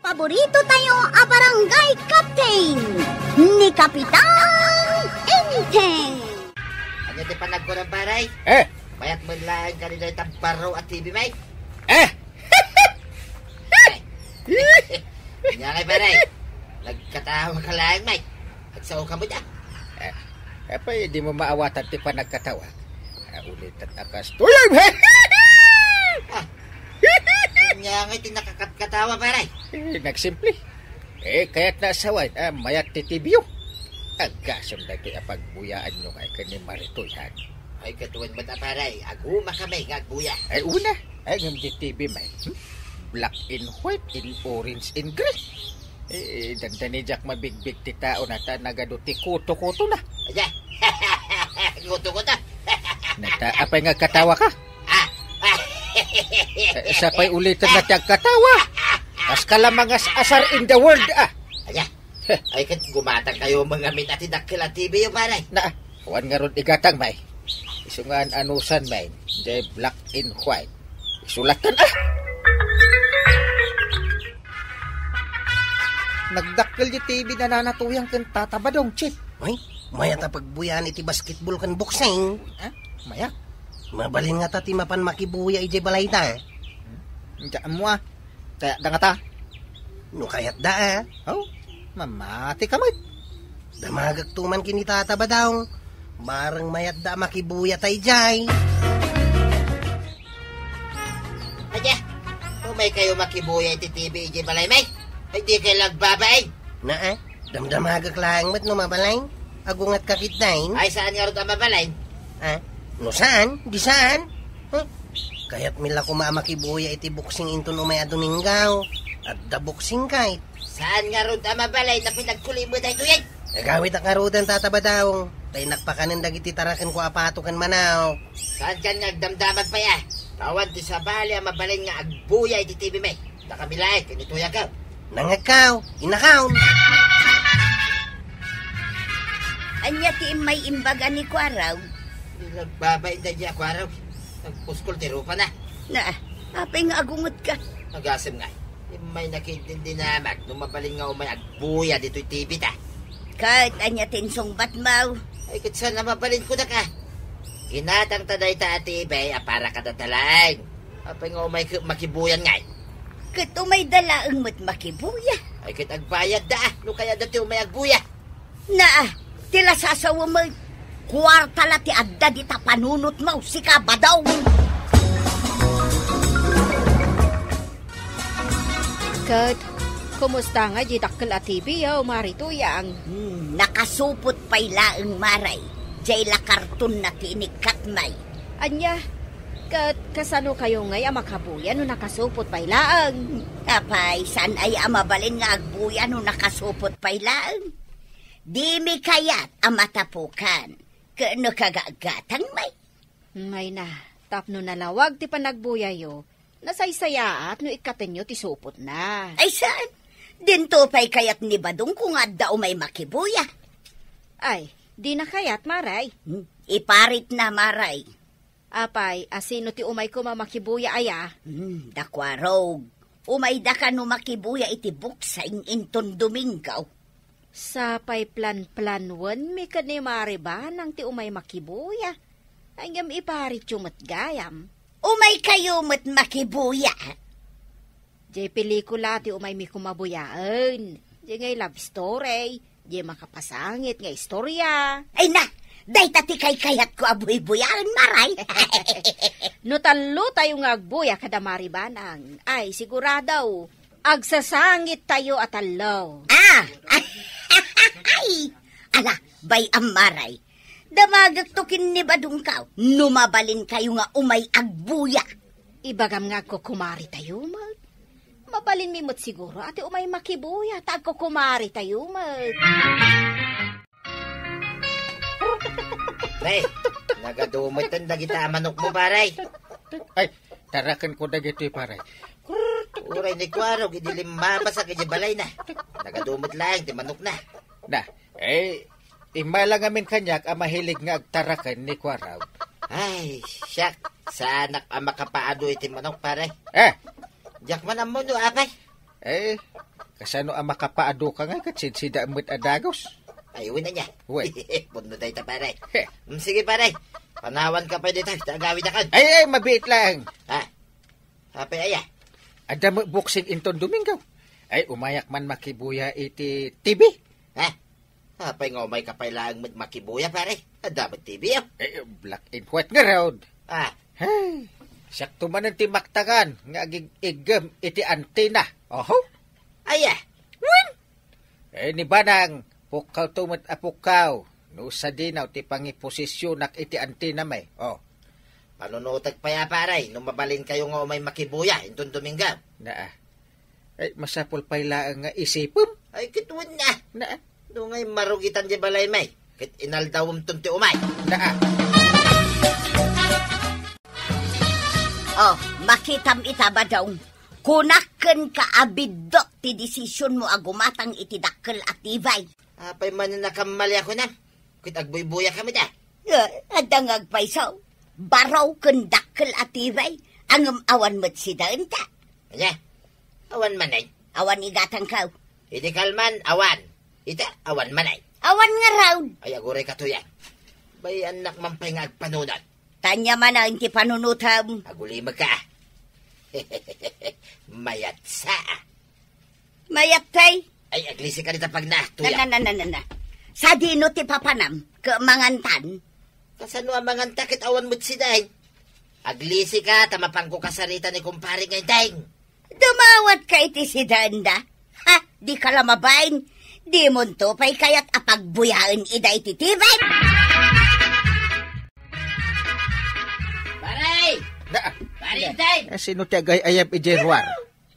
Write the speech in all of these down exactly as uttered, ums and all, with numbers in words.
Paborito tayo a barangay captain, ni Kapitan Enteng. Ania ti panagkuram, pare? Eh? Mayat met laeng kadi dayta barro a T V, may? Eh? Ania ngay, pare? Nagkatawa ka laeng, may? Agsao ka met, a? Eh, apay, dimo maawatan ti panagkatawa? Ah, ulitan a kastoy. Ah, ania ngay ti nakakatkatawa, pare? Eh, nagsimple. Eh, kayatna a sawen, ah, mayat ti T V-yo. Agasem daytoy a pagbuyaanyo ngay ken ni Maritoy, ha? Ay, ket wen met a, pare, aguma kami nga agbuya. Ay, una. Ay, ngem di T V, may, hmm? Black and white and orange and green. Eh, dandani diak mabigbig ti tao na ta nagadu ti kuto-kuto na. Ania? Kuto-kuto? Nata, apay nga agkatawa ka? Ah. Eh, sapay ulitan na ti agkatawa. Kas ka lamang as asar in the world, ah. Ania? Ay, ket gumatang kayo mga min ati dakkel a T V-yo, pare. Na, awan ngarud igatang, may. Isu nga an-anusan, may. Jay black and white. Isulatan, ah! Nagdakkel di T V na nanatuyang ken Tata Badong, Chief. Ay, mayat a pagbuyan iti basketball ken boxing. Ah, mayat? Mabalin nga ta ti mapan makibuya idiay balayda. Diyan mo, ah. Kayatda ngata? No kayatda, ah. Oh, mamati ka met. Damagek to man ken ni Tata Badong. Bareng mayatda a makibuya ta idiay. Ania? Umay kayo makibuya iti T V idiay balay, may? Ay, di kayo nagbabain? Na, ah? Damdamagek laeng met no mabalin. Agunget ka ketdin? Ay, saan ngarud a mabalin? Ah, no saan, di saan. Huh? Kayatmi la koma a makibuya iti boxing inton umay a Domingo. Adda boxing kay. Saan ngarud a mabalin a pinagkulim mo daytoy? Agawid ak ngaruden, Tata Badong. Ta innak pakanen dagiti tarakenko a pato ken manok. Saan kan nga agdamdamag pay, ah? Awan ti sabali a mabalin nga agbuya iti T V, may. Dakami laeng ken ni Tuyangko. Nangngegko, innakon. Ania ti immay imbaga ni Kuaraw? Di nagbabain daydiay a Kuaraw. Nagpuskol ti rupana. Na, apay nga agungetka? Agasem ngay. Immay nakitindinamak no mabalin nga umay agbuya ditoy T V ta. Ket ania ti insungbatmo? Ay, ket saan a mabalin kunak, a? Ginatangta dayta a T V a para kadata laeng. Apay nga umay ke-, makibuyan ngay? Ket umayda laeng met makibuya. Ay, ket agbayadda, a, no kayatda ti umay agbuya. Naa, ti lasasawem met. Kuarta la ti adda dita panunotmo, sika, Badong. Ket, kumusta ngay di dakkel a T V-yo, Mari Tuyang? Hmm, nakasupot pay laeng, Maray. Jay la kartonna ti inikkatmay. Ania? Ket kasano kayo ngay a makabuya no nakasupot pay laeng? Apay, saan ay a mabalin nga agbuya no nakasupot pay laeng? Dimi kayat a matapukan, ket no kagagatangmay. Mayna, tapno nalawag ti panagbuyayo, nasaysayaat no ikkatenyo ti supotna. Ay saan? Dinto pay kayat ni Badong kung adda umay makibuya. Ay, dina kayat, Maray. Hmm, iparitna, Maray. Apay, a sino ti umay koma makibuya aya? Hmm, da Kuarog. Umayda kano makibuya iti boxing inton Domingo. Sapay planplanwenmi ken ni Mari Banang ti umay makibuya. Ay, ngem iparityo met gayam. Umay kayo met makibuya. Jay pelikula ti umaymi koma buyaen. Jay ngay love story. Jay makapasangit nga istorya. Ay na, dayta ti kaykayatko a buybuyaen, Maray. No tallo tayo nga agbuya kada Mari Banang, ay sigurado, agsasangit tayo a tallo. Ah! Ay! Ala, bay-am, Maray. Damagek to ken ni Badongkaw, no mabalin kayo nga umay agbuya. Ibagam nga agkukumari tayo met. Mabalinmi met siguro a ti umay makibuya ta agkukumari tayo met. Pre, nagadumetan dagita a manok mo, pare. Ay, taraken ko dagitoy, pare. Uray ni Kuarog, idi limmabas a kadi balay na. Nagadumet laeng ti manok na. Na, eh, Immala ngamin kaniak a mahilig nga agtaraken ni Kuarog. Ay, siak, saanak a makapaado iti manok, pare. Eh! Diak man ammo no apay. Eh, Kasano a makapaadu ka ngay ket sidsida met a dagus? Ay, wen ania. Wen. Pudno dayta, pare. He. Mm, sige, pare. Panawanka pay dita, ta agawidakon. Ay, ay, mabiit laeng. Ha? Apay aya? Adda met boxing inton Domingo. Ay, umayak man makibuya iti T V. Ha? Apay nga umayka pay laeng met makibuya, pare? Adda met T V, oh. Eh, black and white ngarud. Ah. Hey, siakto manen ti maktagan nga agig-iggem iti antenna. Oho. Aya? Wen? Eh, ni Banang, pukkawto met a pukkaw. No sadino ti pangiposisionak iti antenna, may. Oh. Panunotek pay a, pare, no mabalinkayo nga umay makibuya inton Domingo. Naa. Ay, masapul pay laeng nga isipem. Ay, ket wen na. Naa. No ngay marugitan di balay, may. Ket inaldawemton ti umay. Naa. Oh, makitam ita, Badong. Kunak kenka a biddut ti desisionmo a gumatang iti dakkel a T V. Apay manen a kammalia kunam? Ket agbuybuya kami da. Eh, adda nga agpayso. Baro ken dakkel a T V. Ngem awan met sidaenta. Ania? Awan manen? Awan igatangko. Idi kalman, awan. Ita, awan manen. Awan ngarud. Ay, aguraykato yan. Bay, annak man pay nga agpanunot. Ania manen ti panunotem? Agulimegka. Mayatsa. Mayat pay? Ay, aglisika dita pagna, tuya. Na, na, na, na, na, na. Sadino ti papanam? Ket mangantan? Kasano a manganta ket awan met sidaen? Aglisika ta mapanko kasarita ni kumpare nga Enteng. Dumawatka iti sidaenda? Ha? Dika la mabain? Dimonto pay kayat a pagbuyaen ida iti T V? Pare! Na, Pare Enteng! Eh, sino ti agay-ayab idiay ruar?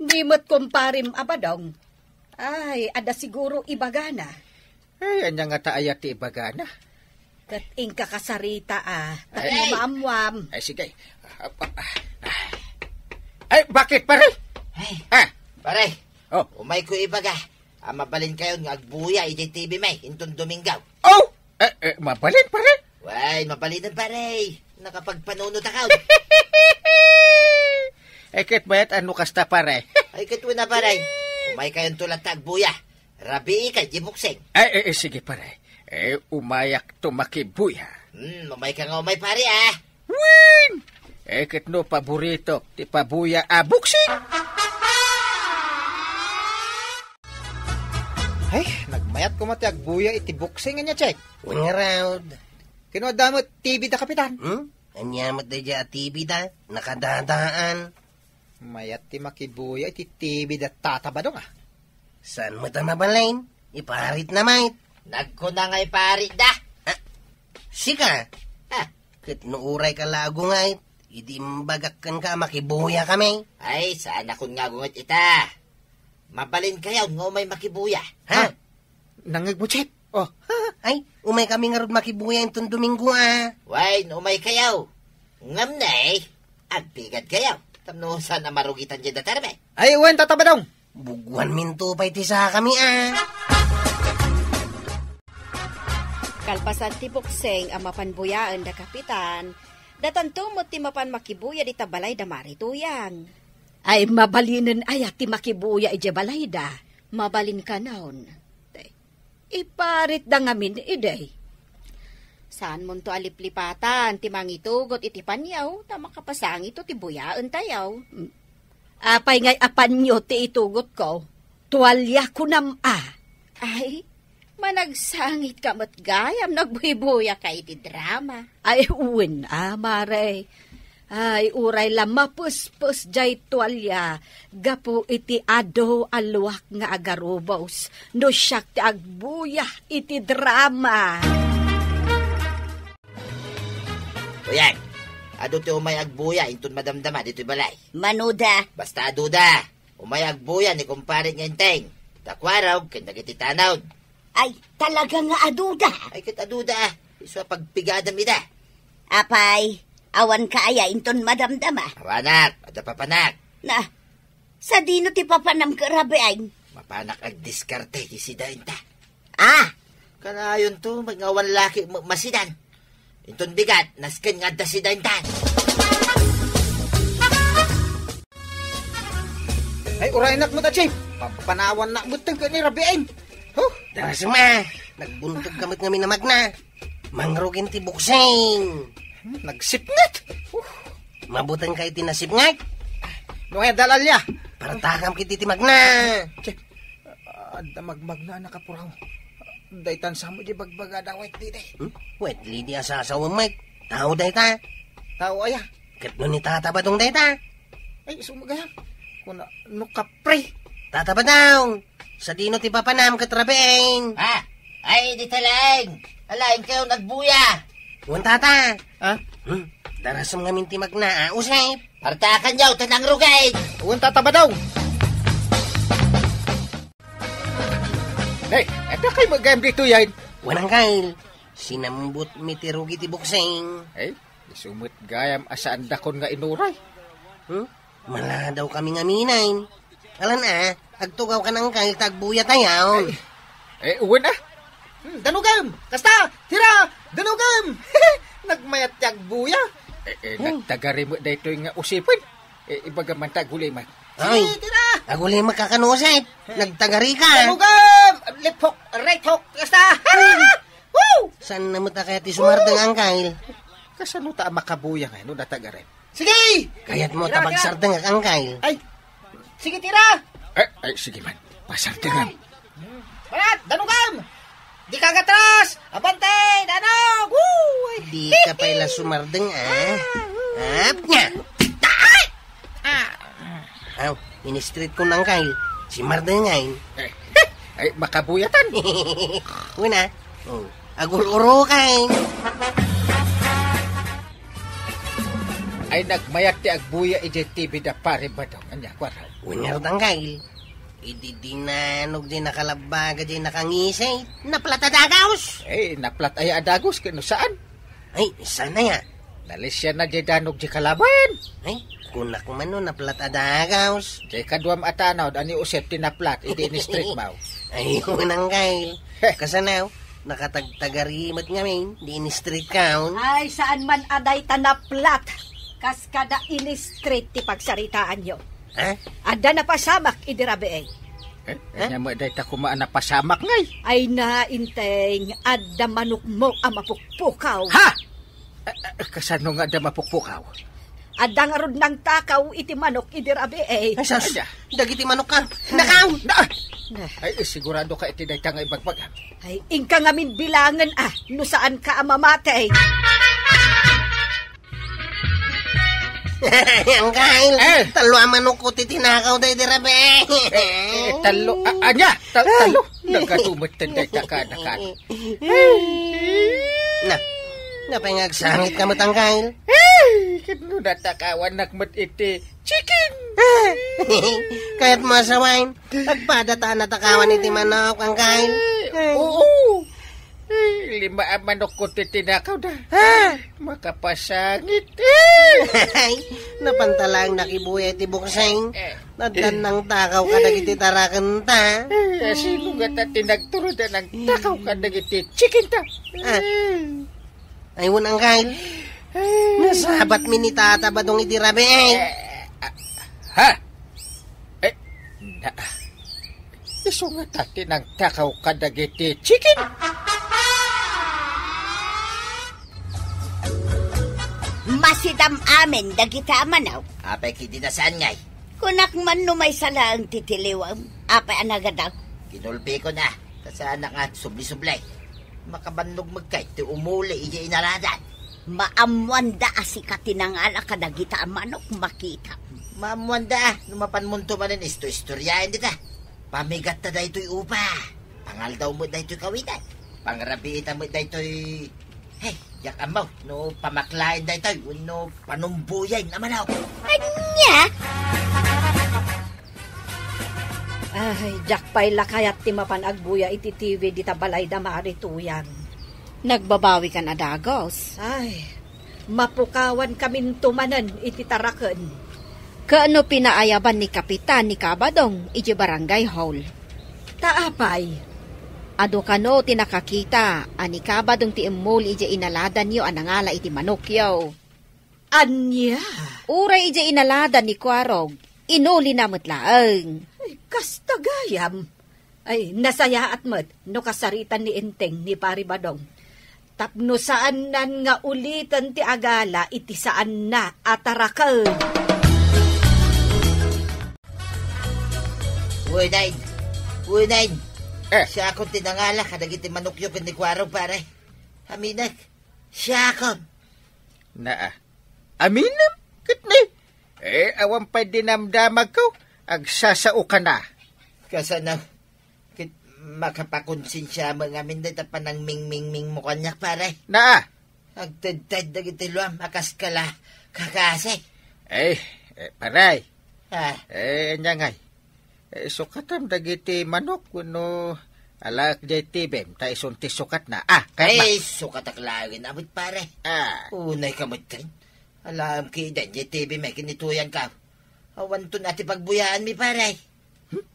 Ni met kumparem a Badong. Ay, adda siguro ibagana. Ay, ania ngata aya ti ibagana? Ket inka kasarita, a, tapno maammuam. Ay, sige. Ay, bakit, pare? Ay, ah, pare. Oh. Umayko ibaga a mabalinkayon nga agbuya idiay T V, may, inton Domingo. Oh! Eh, eh, mabalin, pare? Way, mabalinen, pare. Nakapagpanunotakon. Eh, ket mayat no kasta, pare? Ay, ket wen a, pare. Umaykayonto latta agbuya. Rabiika idiay boxing. Ay, eh, eh, sige, pare. Eh, umayakto makibuya. Hmm, umayka nga umay, pare, a. Wen! Eh, ket no paboritok ti pabuya a boxing? Ay, nagmayat koma ti agbuya iti boxing, ania, Chek? Wen ngarud. Kano adda met T V da, Kapitan? Hmm? Ania met daydiay a T V da? Nakadadaan. Mayat ti makibuya iti T V da Tata Badong, a. Saan met a mabalin? Iparitna met. Nagkuna nga iparitda. Ah, sika? Ah. Ket no urayka la agungayt, idi imbagak kenka a makibuya kami. Ay, saanakon nga agungayt ita. Mabalinkayon nga umay makibuya. Ha? Ha? Nangngegmo, Chef? Oh. Ay, umay kami ngarud makibuya inton Domingo, a. Way, no umaykayo. Ngem ne, agpigadkayo. Tapno saan a marugitan diay datarmi. Ay, wen, Tata Badong. Buguanminto pay ti sakami, a. Kalpasan ti boksing a mapan buyaen da Kapitan, datanto met ti mapan makibuya dita balay da Mari Tuyang. Ay, mabalinen aya ti makibuya idiay balayda? Mabalin kanon. Iparitda ngamin idi. Saanmonto a liplipatan ti mangitugot iti panyo ta makapasangitto ti buyaentayo. Apay ngay a panyo ti itugotko? Tualia kunam a. Ay, managsangitka met gayam no agbuybuya ka iti drama. Ay, wen a, Mare. Ay, uray la mapespes jay tualia gapu iti adu a luak nga agarubos no siak ti agbuya iti drama. Uyan, adu ti umay agbuya inton madamdama ditoy balay. Mano da? Basta adu da. Umay agbuya ni kumpare nga Enteng, da Kuarog, ken dagiti tanod. Ay, talaga nga adu da? Ay, ket adu da, a. Isu a pagpigadam ida. Apay, awan ka aya inton madamdama? Awanak, adda papanak. Na, sadino ti papanam ket rabiin? Mapanak agdiskarte iti sidaenta. Ah! Kanayonto, nga awan laki ma-, masidan. Inton bigat, nasken nga adda sidaentan. Ay, uraynak met a, Chief. Pampanawannak metten ken ni Rabieng. Huh? Darasem a, nagbuntogka met ngamin a magna. Mangrugin ti buksing. Hmm, nagsipnget. Huh. Mabutengka iti nasipnget. No kaya dalalya. Partakam ket iti magna. Che, adda magmagna a nakapuraw. Daytan samo di bagbaga da White Lady. Hmm? White Lady a sasawem met. Tao dayta. Tao aya? Ket no ni Tata Badong dayta? Ay, isu met gayam. Kuna, no kapre. Tata Badong, sadino ti papanam ket Rabieng? Ah, ay, di talaeng. Alaeng kayo nagbuya. Wen, Tata. Ha? Hmm, darasem ngamin ti magna, a, Usep. Partakan yaw, tanang rugay. Wen, Tata Badong. Nay, adda kay met gayam ditoy, ay? Wen, Angkel. Sinambutmi ti rugi ti buksing. Ay, isu met gayam a saandakon nga inuray. Hmm? Maladaw kami ngamin. Alan a, agtugawkan, Angkel, ta agbuya tayon. Ay, eh, wen a. Hmm, danugem! Kasta! Tira! Danugem! Nagmayat ti agbuya. Eh, eh, hmm, nagtagari met daytoy nga Usepen. Eh, ibaga man ta agulimek. Ay, sige, tira! Agulimek ka kano, Usep. Nagtagari ka. Danugem! Left hook, right hook, kasta! Woo! Saan na mo ta kaya ti sumardeng, Angkel? Kasano ta a makabuya nga, no, natagari? Sige! Kayat mo ta pagsardengak, Angkel? Ay, sige, tira! Eh, ay, sige man. Pasardengam. Balat, danugam! Di ka gatras! Abante, danog! Woo! Di ka pay la sumardeng, ah. Hap nga! Ay! Ah! Aw, in-straight ko, Angkel. Simardeng ngay. Eh, ay, makabuyatan. Una, oh, agur-urukan. Ay, nagmayat ti agbuya idiay T V da Pare Badong. Ania, kuara? Wen ngarud, Angkel. Idi dinanog diay nakalabbaga diay nakangisay, naplat a dagus. Eh, naplat aya a dagus, ket no saan? Ay, saan aya? Nalisian na diay danog diay kalaban. Ay, kunak man no, naplat a dagus. Diay kaduam a tanaw, da ni Usep ti naplat, idi in-straight maw. Ay, wen, Angkel. Heh. Kasano? Nakatagtagari met ngamin, di in-straight kaon. Ay, saan man a dayta naplat. Kas kada in-straight ti pagsaritaanyo. Ha? Adda napasamak idi rabii. Eh, ha? Ania met dayta koma a napasamak ngay? Ay na, Inteng, adda manokmo a mapukpukaw. Ha? Eh, eh, kasano nga adda mapukpukaw? Adda ngarud nangtakaw iti manok idi rabii. Ay, sus! Adda. Dagiti manok ka. Nakaw! Na! Na. Ay, sigurado ka iti dayta nga ibagbagam? Ay, inka ngamin bilangen, ah, no saan ka a mamati. Angkel, eh, tallo a manok ko ti tinakaw da idi rabii. Eh, eh, tallo, a-, ania? Ta-, tallo? Nagatumet ten dayta ka, anak. Na, napay nga agsangit ka met, Angkel? Eh, ket no natakawannak met iti chicken. Kayat mo a sawen, agpada ta a natakawan iti manok, Angkel? Eh, oo. Eh, lima a manok ko ti tinakaw da. Ha? Makapasangit. Eh! Ay, napanta laeng nakibuya iti buksing. Eh. Addan nangtakaw kadagiti tarakenta. Eh, sino nga ta ti nagturo da nangtakaw kadagiti chicken ta? Ah. Eh. Ay, wen, Angkel. Eh. Nasabatmi ni Tata Badong idi rabii. Eh, ah, ha? Eh, na, isu nga ta ti nangtakaw kadagiti chicken? Masidam amin dagita a manok. Apay, kidi na saan ngay? Kunak man no maysa laeng ti tiliwem, apay a nagadaw? Kinulpikon a, ta saanak nga subli-subli. Makabannog met kay ti umuli idiay inaladan. Maammoanda a sika ti nangala kadagita a manok, makita. Maammoanda a, no mapanmonto manen isto-istoriaen dita. Pamigatta daytoy upa. Pangaldaw met daytoy kawitan. Pangrabiita met daytoy, hey, diak ammo no pamaklaen daytoy wenno panumboyen a manok. Ania? Ay, diak pay la kayat ti mapan agbuya iti T V dita balay da Mari Tuyang. Nagbabawikan a dagus. Ay, mapukawankaminto manen iti taraken. Ket no pinaayaban ni Kapitan ni Kabadong idiay barangay hall? Ta apay? Adu kano ti nakakita a ni Kabadong ti immuli idiay inaladanyo a nangala iti manokyo. Ania? Uray idiay inaladan ni Kuarog, inulina met laeng. Ay, Asta gayam. Ay, nasayaat met no kasaritan ni Enteng ni Pari Badong. Tapno saannan nga uliten ti agala iti saanna a taraken. Uy, Nay! Uy, Nay! Eh. Siakon ti nangala kadagiti manokyo ken ni Kuarog, pare. Aminek. Siakon. Naa. Aminem? Ket ni? Eh, awan pay dinamdamagko. Agsasaokana. Kasano? Ket makapakonsensia met ngamin dayta panangmingmingmingmo kaniak, pare. Naa. Agtedted dagiti luam a kas kala kakasi. Eh, eh, pare. Ah. Eh, ania ngay? Eh, sukatam dagiti manok wenno alaek diay tibim ta isun ti sukatna. Ah, kayatna. Ay, sukatak laeng a met, pare. Ah. Unay ka met ken. Alaem ki idan diay tibim, eh, kinituyanka. Awanton a ti pagbuyaanmi, pare. Hmm?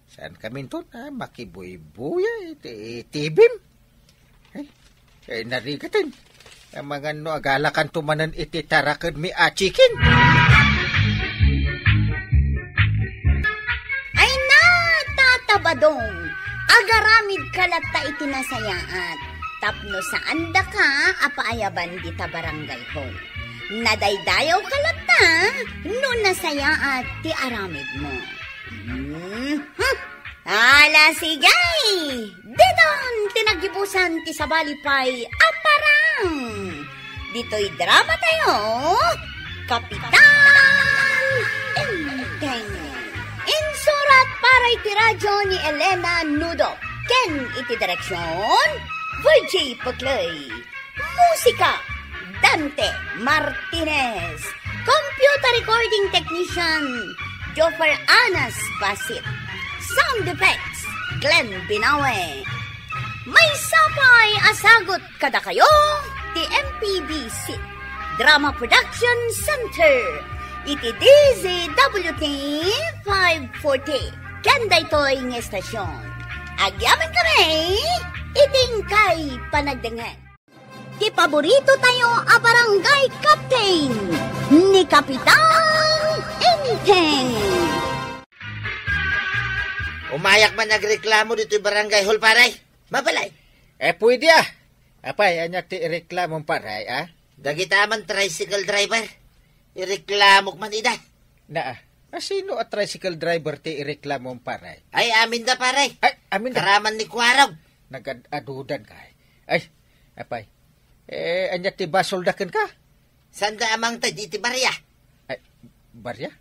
Saan kaminton a makibuybuya iti tibim? Ay, ay, narigaten. Amangan no agalakanto manen iti tarakenmi a chicken. Ay na, Tata Badong, agaramidka latta iti nasayaat tapno saandaka a paayaban dita barangay hall. Nadaydayawka latta no nasayaat ti aramidmo. Mhm. Ala, sige! Diton ti naggibusan ti sabali pay a parang! Ditoy drama tayo, Kapitan Enteng. Insurat para iti radyo ni Elena Nudo. Ken iti direksyon, Virgie Puclay. Musika, Dante Martinez. Computer recording technician, Joffer Anas Basit. Sound effects, Glenn Binawe. Maysa pay a sagut kadakayo ti M P B C Drama Production Center iti D Z W T five forty. Ken daytoy nga estasyon, agyamankami iti inkay panagdengngeg. Ti paborito tayo a barangay captain, ni Kapitan Enteng. Umayak man nagreklamo ditoy barangay hall, pare. Mabalay. Eh, pwede, ah. Apay, ania ti ireklamom, pare, ah? Dagita man tricycle driver. Ireklamok man ida. Naa, a sino a tricycle driver ti ireklamom, pare? Ay, aminda, pare. Ay, aminda. Karaman ni Kuarog. Nagad-adudan ka, eh. Ay, apay. Eh, ania ti basolda kenka? Sanda a mangted iti barya. Ay, barya?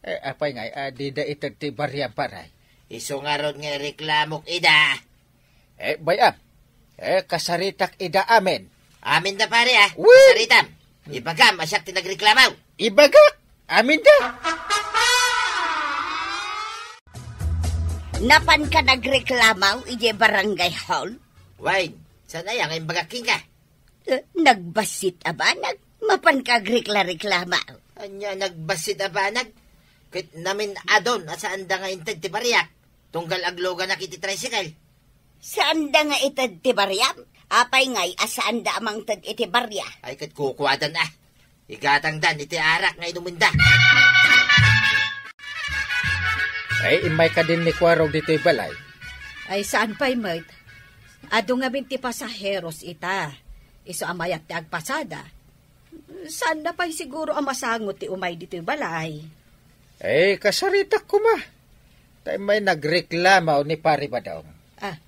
Eh, apay ngay, a, dida ited ti barya, pare? Isu ngarud nga ireklamok ida. Eh, bay-am. Eh, kasaritak ida amin. Aminda, pare, ah. Wen! Kasaritam. Ibagam a siak ti nagreklamo. Ibagak! Aminda! Napanka nagreklamo idiay barangay hall? Wen, saan aya nga imbagak kenka? Eh, nagbassit a banag, mapanka agrekla-reklamo. Ania nagbassit a banag? Ket namin-adon a saanda nga inted ti bariak, tunggal agluganak iti tricycle. Saanda nga ited ti bariam? Apay ngay a saanda a mangted iti baria? Ay, ket kukuadan, ah. Igatangdan iti arak nga inumenda. Ay, immay kadin ni Kuarog ditoy balay. Ay, saan pay met? Adu ngamin ti pasaheros ita. Isu a mayat ti agpasada. Saanna pay siguro a masango ti umay ditoy balay. Eh, kasaritak koma. Ta immay nagreklamo ni Pari Badong. Ah,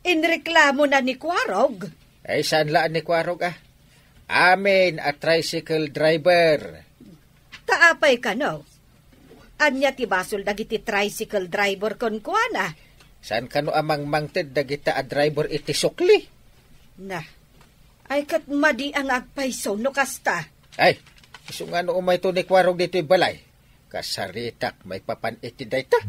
inreklamona ni Kuarog? Eh, saan la ni Kuarog, ah? Amin a tricycle driver. Ta apay kano? Ania ti basol dagiti tricycle driver kenkuana? Saan kano a mangmangted dagita a driver iti sukli? Na, ay ket madi a nga agpayso no kasta. Ay, isu nga no umayto ni Kuarog ditoy balay. Kasaritak maipapan iti dayta.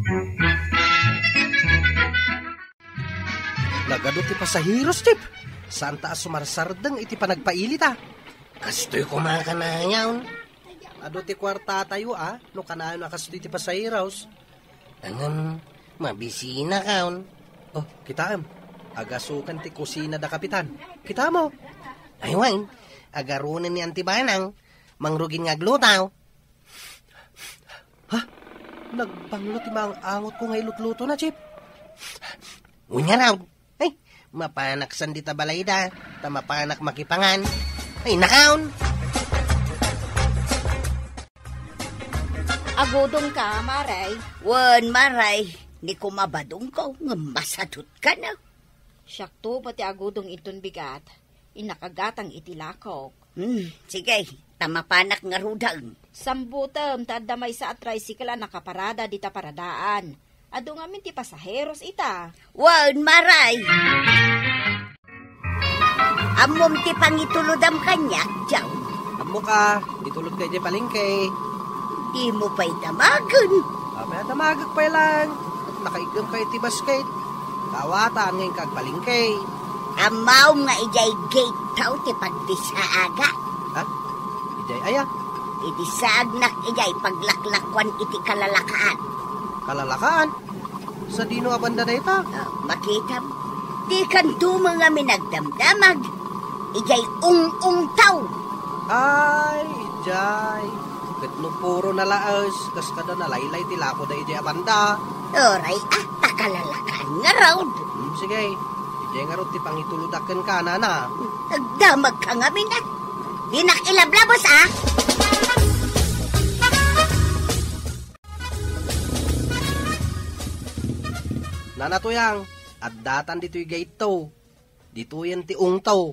Nagadu ti pasaheros, Chief. Saanta a sumarsardeng iti panagpailita. Kastoy koma kanayon. Adu ti kuartatayo, a, no kanayon a kastoy ti pasaheros. Ngem, mabisinakayon. Oh, kitaem. Agasukan ti kusina da Kapitan. Kitamo? Ay, wen. Agarunen ni Anti Banang. Mangrugin nga agluto. Ha? Nagbanglo ti maang-angotko nga ilutlutona, Chief. Unya raw. Ay, mapanak saan dita balayda, ta mapanak makipangan. Ay, nakaon! Agudongka, Maray? Wen, Maray, ni kumabadongko ngem masadutkan, a. Siakto pay ti agudong inton bigat, innaka gatang iti lakok. Hmm, sige, ta mapanak ngaruden. Sambutem ta adda maysa a tricycle a nakaparada dita paradaan. Adu ngamin ti pasaheros ita. Wen, Maray. Ammom ti pangitulodam kaniak, John? Ammok a, itulodka idiay palengke. Dimo pay damagen. Apay a damagek pay laeng? Nakaiggem kayo ti basket. Kaawatan nga inka agpalengke. Ammom nga idiay gate taw ti pagdisaaga. Ha? Idiay aya? Idi saagnak idiay paglaklakuan iti kalalakaan. Kalalakaan? Sadino a banda dayta? Ah, makitam. Dikanto met ngamin agdamdamag. Idiay ung-ungtaw. Ay, idiay. Ket no puro nalaes, kas kada nalaylay ti lakoda idiay a banda. Uray, ah, ta kalalakaan ngarud. Hmm, sige. Idiay ngarud ti pangituludak kenka, nana. Agdamagka ngamin, ah. Dinak ilablabos, ah. Nana Tuyang, addatan ditoy gate to. Ditoyen ti ungto.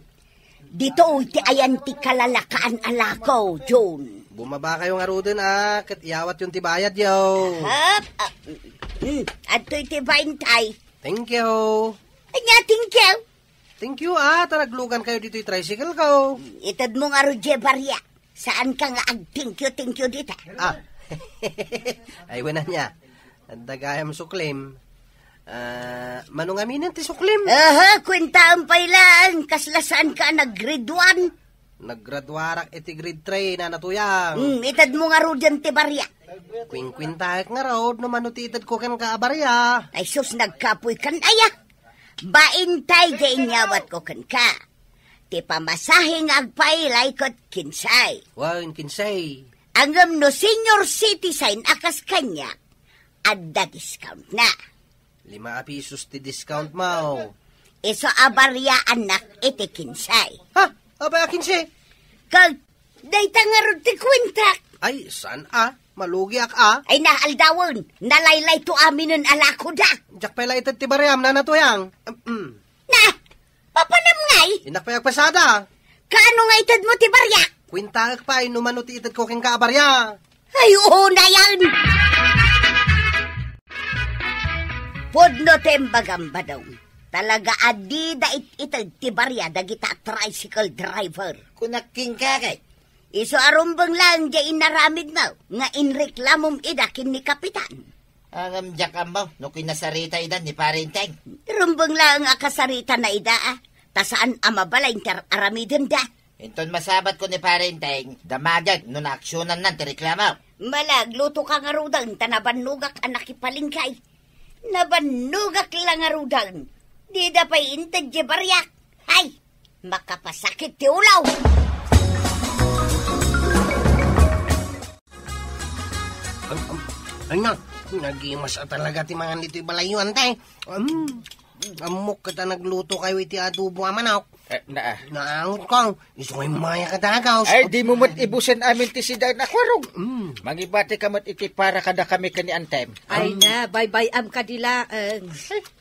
Ditoy ti ayan ti kalalakaan a lako, John. Bumaba kayo ngaruden, a, ket iyawatyon ti bayadyo. Hap, ah, mm, adtoy ti baintay. Thank you. Ania, thank you? Thank you, a, ta naglugan kayo ditoy tricycle ko. Itedmo ngarud diay baria. Saanka nga ag-thank you, thank you dita? Ah. Ay, wen ania. Adda gayam suklim. Ah, mano ngaminen ti suklim? Aha, kuentaem pay laeng, kasla saanka a nag-grade one? Naggraduarak iti grade three, Nana Tuyang. Hmm, itedmo ngaruden ti baria. Kuinkuentaek ngarud no mano ti itedko kenka a baria. Ay sus, nagkapoykan aya. Baintay diay inyawatko kenka. Ti pamasahe nga agpailay ket kinse. Wen, kinse. Ngem no senior citizen a kas kaniak, adda discount na. Lima a pisos ti discount mo. Isu a bariaannak iti kinse. Ha? Apay a kinse? Ket dayta ngarud ti kuentak. Ay, saan a? Malugiak a. Ay, naaldawen. Nalaylayto aminen a lakoda. Diak pay la ited ti bariam, Nana Tuyang. Mm. Na, papanam ngay? Innak pay agpasada. Kaano nga itedmo ti bariak? Kuentaek pay no mano ti itedko kenka a baria. Ay, oo na yan. Pudno ti imbagam, Badong. Talaga a dida it-ited ti baria dagita a tricycle driver. Kunak kenka kay. Isu a rumbeng laeng diay inaramidmo nga inreklamom ida ken ni Kapitan. Ngem diak ammo no kinasarita ida ni Pare Enteng. Rumbeng laeng a kasaritana ida, a, ta saan a mabalin ti ar-aramidenda. Inton masabatko ni Pare Enteng, damagek no naaksionannan ti reklamo. Malaglutoka ngaruden ta nabannogak a nakipalengke. Nabannogak la ngaruden. Dida pay inted diay bariak. Hay! Makapasakit ti ulaw! Am-, am-, ania, nagimas a talaga ti mangan ditoy balayyo, Ante. Am, ammok ket a nagluto kayo iti adobo a manok. Eh, naa. Naangot ko. Isu nga immay a kadagaw. Ay, dimo met ibusen amin ti sidaen a kuarog. Mm. Mangibatika met iti para kadakami ken ni Antem. Ay na, baybay-am kadi laeng.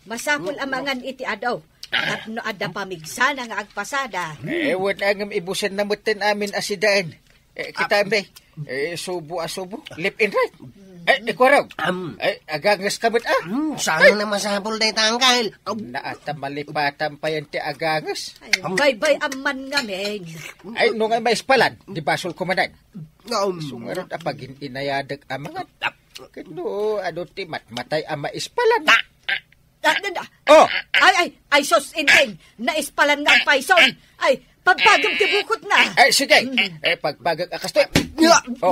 Masapul a mangan iti adu. Tapno adda pamigsana nga agpasada. Eh, wen a ngem ibusenna metten amin a sidaen. Eh, kita mi. Eh, subo a subo. Left and right. Eh, ikuarog. Am. Eh, aganges ka met, a. Hmm, saan na masapul dayta, Angkel? Am. Naa ta malipatan pay ti aganges. Ay, baybay-am man ngamin. Ay, no nga maispalan, di basol ko manen. Am. Isu ngarud a pagin-inayadek a mangan. Ket no, adu ti matmatay a maispalan. Ah, ah, ah. Oh! Ay, ay, ay, sus, Enteng! Naispalan nga agpayson! Ay, pagpagem ti bukotna! Ay, sige! Mm. Eh, pagpagek a kastoy. Oh.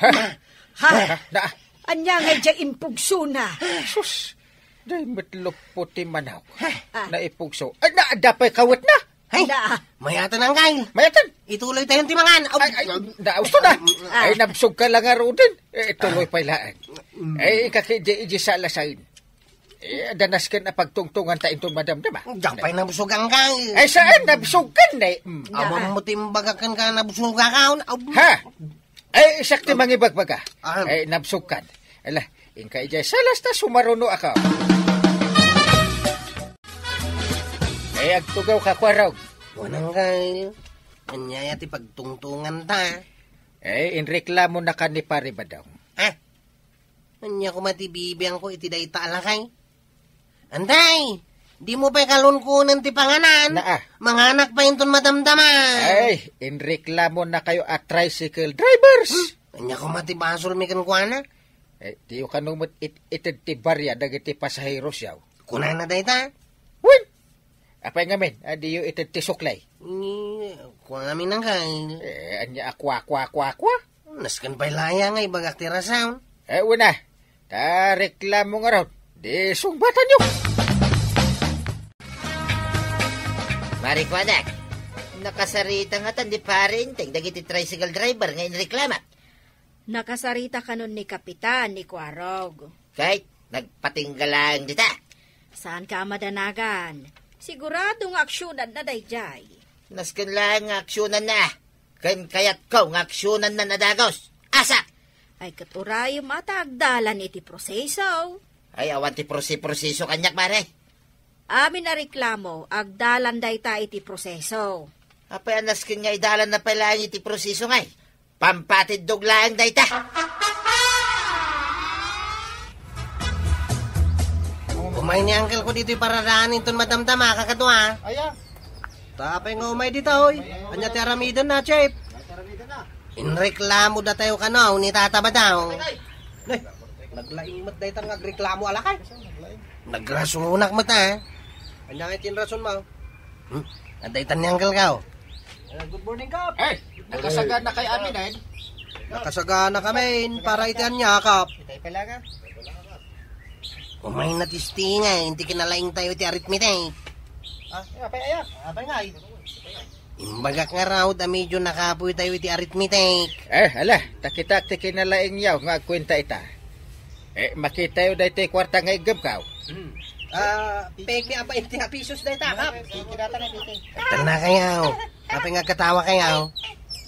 Ha? Ha? Na. Ania ngay diay impugsona? Sus! Diay met luppo ti manok. Ah. Naipugso. Ay, na, adda pay kawetna! Ay, da. Mayatan, Angkel. Mayatan. Ituloy tayo ti mangan. Aw. Ay, ay, nausto na. Ah. Ay, nabsog ka lang nga ruden. Eh, tuloy pay laeng. Mm. Eh, ikaki, di, di sa lasain. Eh, danas ken a pagtungtungan ta inton madamdama. Diak pay nabsog, Angkel. Ay, saan? Nabsog ka na eh. Mm. Awan mo ti imbagak ken ka nabsog ka, aw. Ha? Ay, siak ti mangibagbaga. Ah. Ay, nabsog kan. Ala, inka idiay salas ta sumaruno ako. Ay, agtugaw ka, Kuarog. Wen, Angkel. Ania aya ti pagtungtungan ta? Ay, inreklamo na ka ni Pare Badong. Ah? Ania koma ti bibiangko iti dayta a lakay? Anday, dimo pay kalunkunen ti panganan. Naa. Manganak pay inton madamdama. Ay, inreklamo na kayo a tricycle drivers. Hmm? Ania koma ti basolmi kenkuana? Eh, diyo kano met it-, ited ti barya dagiti pasaheros yaw. Kunana dayta? Wen! Apay ngamin, a diyo ited ti suklay? Ni, kua ngamin, Angkel. Eh, ania a kua, kua, kua, kua? Nasken pay la aya nga ibagak ti rason. Eh, una, ta reklamo ngarud. Di sungbatanyo. Pare Kuarog, nakasarita ngatan ni Pare Enteng dagiti tricycle driver nga inreklamak. Nakasarita kanon ni Kapitan ni Kuarog. Ket nagpatingga laeng dita. Saanka a madanagan. Sigurado nga aksionanna daydiay. Nasken laeng nga aksionanna. Ken kayatko nga aksionanna a dagus. Asa? Ay, ket urayem a ta agdalan iti proseso. Ay, awan ti prosi-, proseso kaniak, pare. Amin a reklamo, agdalan dayta iti proseso. Apay a nasken nga idalanna pay laeng iti proseso ngay? Pampatiddog laeng dayta. Umay ni uncle ko ditoy paradaan inton madamdama, kakadua. Aya. Ta apay nga umay ditoy? Anya ti aramidenna, Chief? Inreklamo datayo kano ni Tata Badong. Nay, naglaing met dayta nga agreklamo a lakay. Nagrasunak met, a. Anya nga ti inrasonmo? Hmm? Adda itan ni Uncle Kao. Eh, good morning, Kap. Eh, nakasagana kay amin, eh. Nakasagana kami, para iti anya, Kap. Itay pala ka. Umay na testingan, inti kinalaing tayo iti arithmetic. Ah, eh, apay aya? Apay nga, eh? Imbagak nga raud a medyo nakapoy tayo iti arithmetic. Eh, ala, ta kitak ti kinalaing yaw nga agkuenta ita. Eh, makitayo daytoy kuarta nga iggemkaw. Hmm. Ah, peke a bainte a pesos dayta, Kap. Peke data nga peke. Tana kayo. Apay nga agkatawa kayo?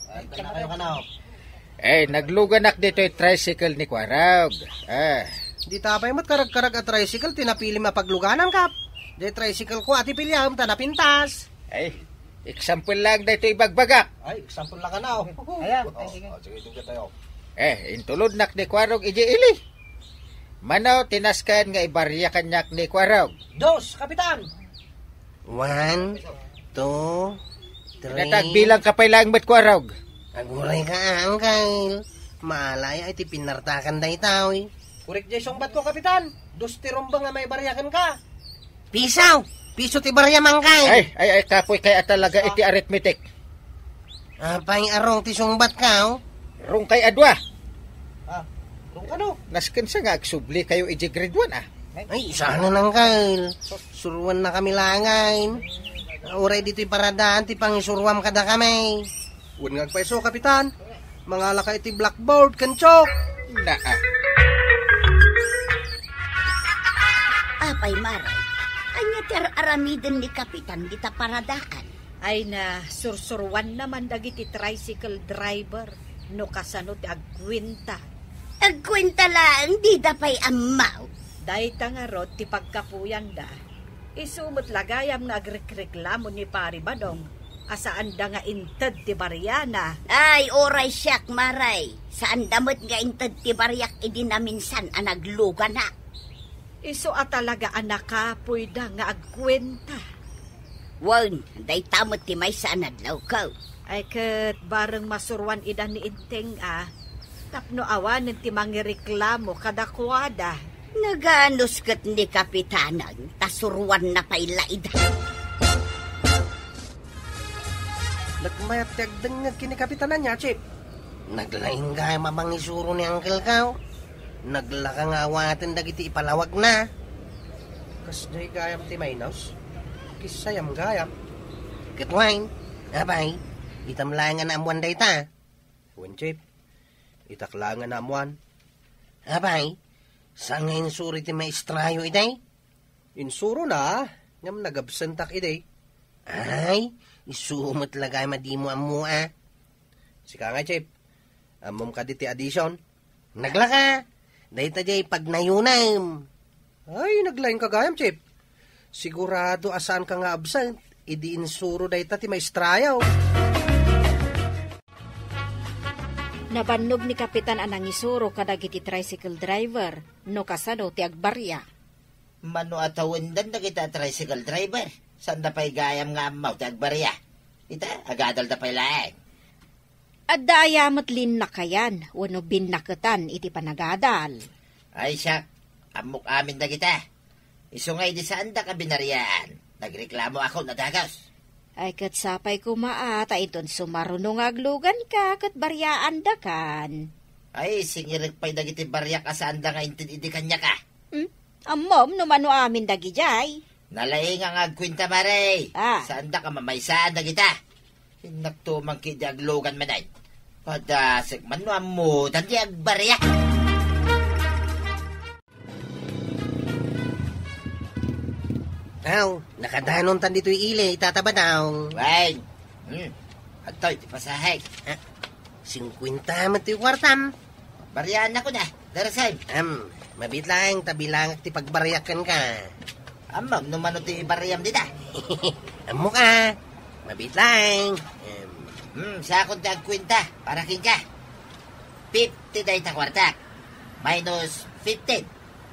Ay, tana kayo kanaw. Eh, nagluganak ditoy tricycle ni Kuarog. Ah. Dita pay met karagkarag a tricycle ti napilim a pagluganan, Kap. Di tricycle ko, ati piliam, ta napintas. Ay, example lang daytoy ibagbagak. Ay, example lang kanaw. Ayan, ay, sige. Oh, sige, sige tayo. Eh, intulodnak ni Kuarog iti ili. Mano ti nasken nga ibaria kaniak ni Kuarog? Dos, Kapitan. One, two, three. Natagbilang ka pay laeng met, Kuarog. Aguray ka, Uncle. Maalay iti pinartakan daytoy. Korek jay sungbat ko, Kapitan. Dos ti rumbeng nga maibaria kenka. Piso! Piso ti baria, Uncle. Ay, ay, ay, kapoy kay a talaga iti arithmetic. Apay a wrong ti sungbat ka, oh? Wrong kay a dua. Ah, wrong kano? Nasken sa nga agsubli kayo iti grade one, ah. Ay, saan na, Uncle? Suruan na kami laeng. Uray ditoy paradaan ti pangisuruam kada kami. Wen nga agpayso, Kapitan. Mangala ka iti blackboard ken chalk. Naa. Apay, Mare, ania ti ar-aramiden ni Kapitan dita paradaan? Ay na, sursuruanna man dagiti tricycle driver no kasano ti agkuenta. Agkuenta laeng, dida pay ammo. Dayta ngarud ti pagkapuyanda. Isu met la gayam nga agrekreklamo ni Pari Badong a saanda nga inted ti bariana. Ay, uray siak, Mare. Saanda met nga inted ti bariak idi naminsan a nagluganak. Isu a talaga a nakapoyda nga agkuenta. Wen, dayta met ti maysa a nadlawko. Ay ket bareng masuruan ida ni Enteng a, tapno awanen ti mangireklamo kadakuada. Naganus ket ni Kapitanan, ta suruanna pay la ida. Nagmayat ti agdengngeg ken ni Kapitanan, ya, Chief. Naglaing gayam a mangisuro ni Uncle Kao. Naglaka nga awaten dagiti ipalawagna. Kasdiay gayam ti mainos? Kissayam gayam. Ket wen, apay, itam laeng a naammuan dayta. Wen, Chief, itak laeng a naammuan. Apay, saan nga insuro ti maestrayo idi? Insurona, ngem nagabsentak idi. Ay, isu met la gayam a dimo ammo a. Sika nga, Chief, ammom kadi ti addition? Naglaka, dayta diay pagnayunem. Ay, naglaingka gayam, Chief. Sigurado a saanka nga absent idi insuro dayta ti maestrayo. Nabannog ni Kapitan a nangisuro kadagiti tricycle driver no kasano ti agbaria. Mano a tawendan dagita a tricycle driver? Saanda pay gayam nga ammo ti agbaria. Ita, agadalda pay laeng. Adda aya met linnakayan wenno binnaketan iti panagadal. Ay, siak, ammok amin dagita. Isu nga idi saandak a binariaan, nagreklamo ako no dagus. Ay, ket sapay koma a, ta inton sumaruno nga agluganka, ket bariaandakan. Ay, singirek pay dagiti bariak a saanda nga inted idi kaniaka. Hmm? Ammom no mano amin dagidiay? Nalaing nga agkuenta, pare. Ah. Saandak a mamaysaan dagita. Innak tumangki idi aglugan manen. Padasek man no ammodan ti agbaria. Aw, nakadanontan ditoy ili, Tata Badong. Wen. Hmm. Adtoy ti pasahek. Ah, singkuenta met ti kuartam. Bariaannakon a, Darasem. Em, mabiit laeng ta bilangak ti pagbariak kenka. Ammom no mano ti bariam dita? Ammok a. Mabiit laeng. Em. Hmm, siakon ti agkuenta para kenka. Fifty dayta kuartak. Minus fifteen.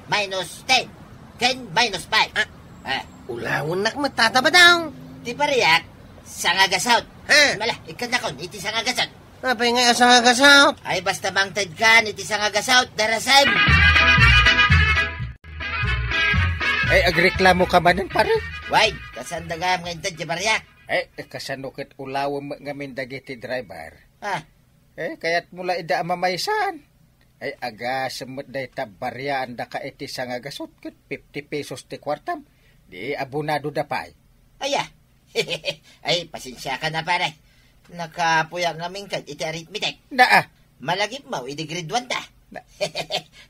Minus ten. Ken minus five. Ah, ah. Ulawennak met, Tata Badong. Ti bariak, sangagasut. Ha? Mala, ikkannakon iti sangagasut. Apay nga sangagasut? Ay, basta mangtedkan iti sangagasut, Darasem. Ay, agreklamoka manen, pare? Wen, kasanda gayam nga inted ti bariak. Ay, kasano ket ulawem met ngamin dagiti driver? Ah. Eh, kayatmo la ida a mamaysan. Ay, agasem met dayta bariaandaka iti sangagasut ket fifty pesos ti kuartam. Di abonadoda pay. Aya. Ay, pasensiakan a, pare. Nakapuyak ngamin kad iti arithmetic. Naa. Malagipmo idi grade one ta. Na-